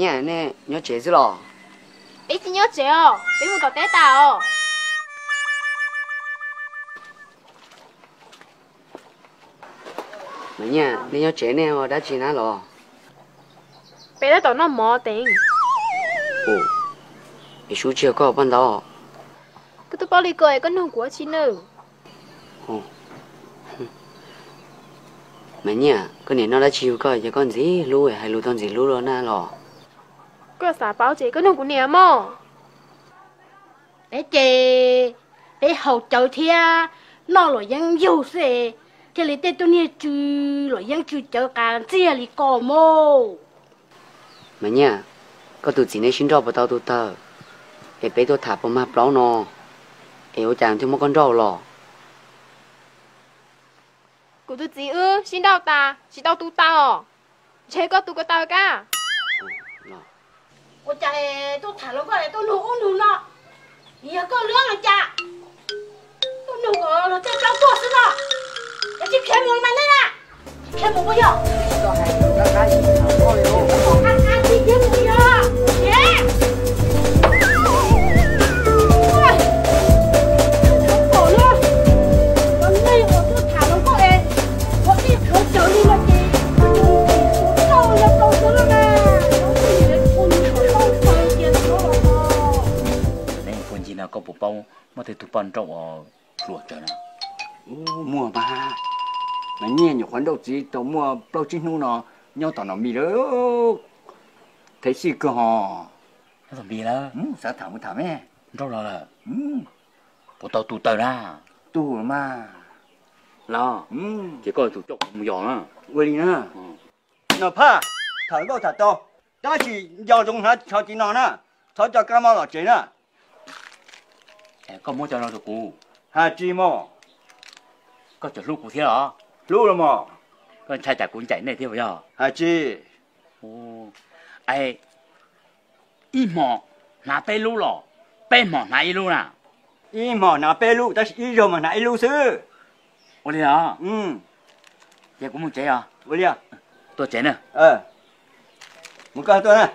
Nyiaj, nej nyob tsev xwb los? Peb tsis nyob tsev os, peb mus tom teb tas os. Mas Nyiaj, nej nyob tsev nej ua dab tsi na los? Peb tab tom noj mov teev. Es Sub tsis yog koj poj ntawd? Koj twb paub li ko es koj nug kuv ua tsi nawb? Mas Nyiaj, koj niam noj dab tsi hu koj ces koj ntxim hlub hais lus tau ntxim hlub luaj na los? Koj xav paub ces koj nug kuv niam mog. Peb ces peb haus cawv thiab noj luam yeeb yug xwb, thiaj li tej tug niag tsw luam yeeb tsw cawv qas ntxiag li ko mog. Mas Nyiaj, koj tus txiv neb sib nrauj puas tau tu tawg? Es peb tuaj tham puas mag plaub no, es ua cas thiaj muab koj nrauj los? Kuv tus txiv wb sib nrauj tas tsis tau tu taws os. Ntshe koj tu ko taw kab. Ua cas tuaj tham hluas nkauj tuaj nug ub nug no, yog koj lub los cas? Tuaj nug kom luag tej plaub tuaj xwb no, es tsis khiav mus mas nej na. Khiav mus puas yog? Tsis khiav mus yog. Pom no, nej uas tuaj tham hluas nkauj es ua ib khawv caws li no ces ua tau los tau xwb los na. Ua ncig no koj puas paub muaj tej tug poj nrauj uas hluas tsawv na? Muaj mas, mas Nyiaj nyuam qhuav nrauj txiv tau muaj plaub tsib hnub no, nyob tom Nom Mis lawm. Thev xij kawg hos. Nyob tom Mis lawm. Xav tham mus tham me. Nrauj los lawm. Puas tau tu taws na? Tu mas. Los, ces koj tus coj kuv mus yos na. Ua li na. Nom Phaj, tham nkauj tham tau, tab sis nco ntsoov hnav tsho ci no na, thov coj kab mob los tsev na. Koj muab cov no rau kuv. Hais tsis mog? Koj tseem hlub kuv thiab los? Hlub los mog. Koj ntshai tsam kuv ncaim nej thiab puas yog? Hais tsis. Ib hmos hnav peb lub los peb hmos hnav ib lub na? Ib hmos hnav peb lub tab sis ib zaug mas hnav ib lub xwb. Ua li los? Ces kuv mus tsev os. Ua li, tuaj tsev na. Mus koj tuaj na.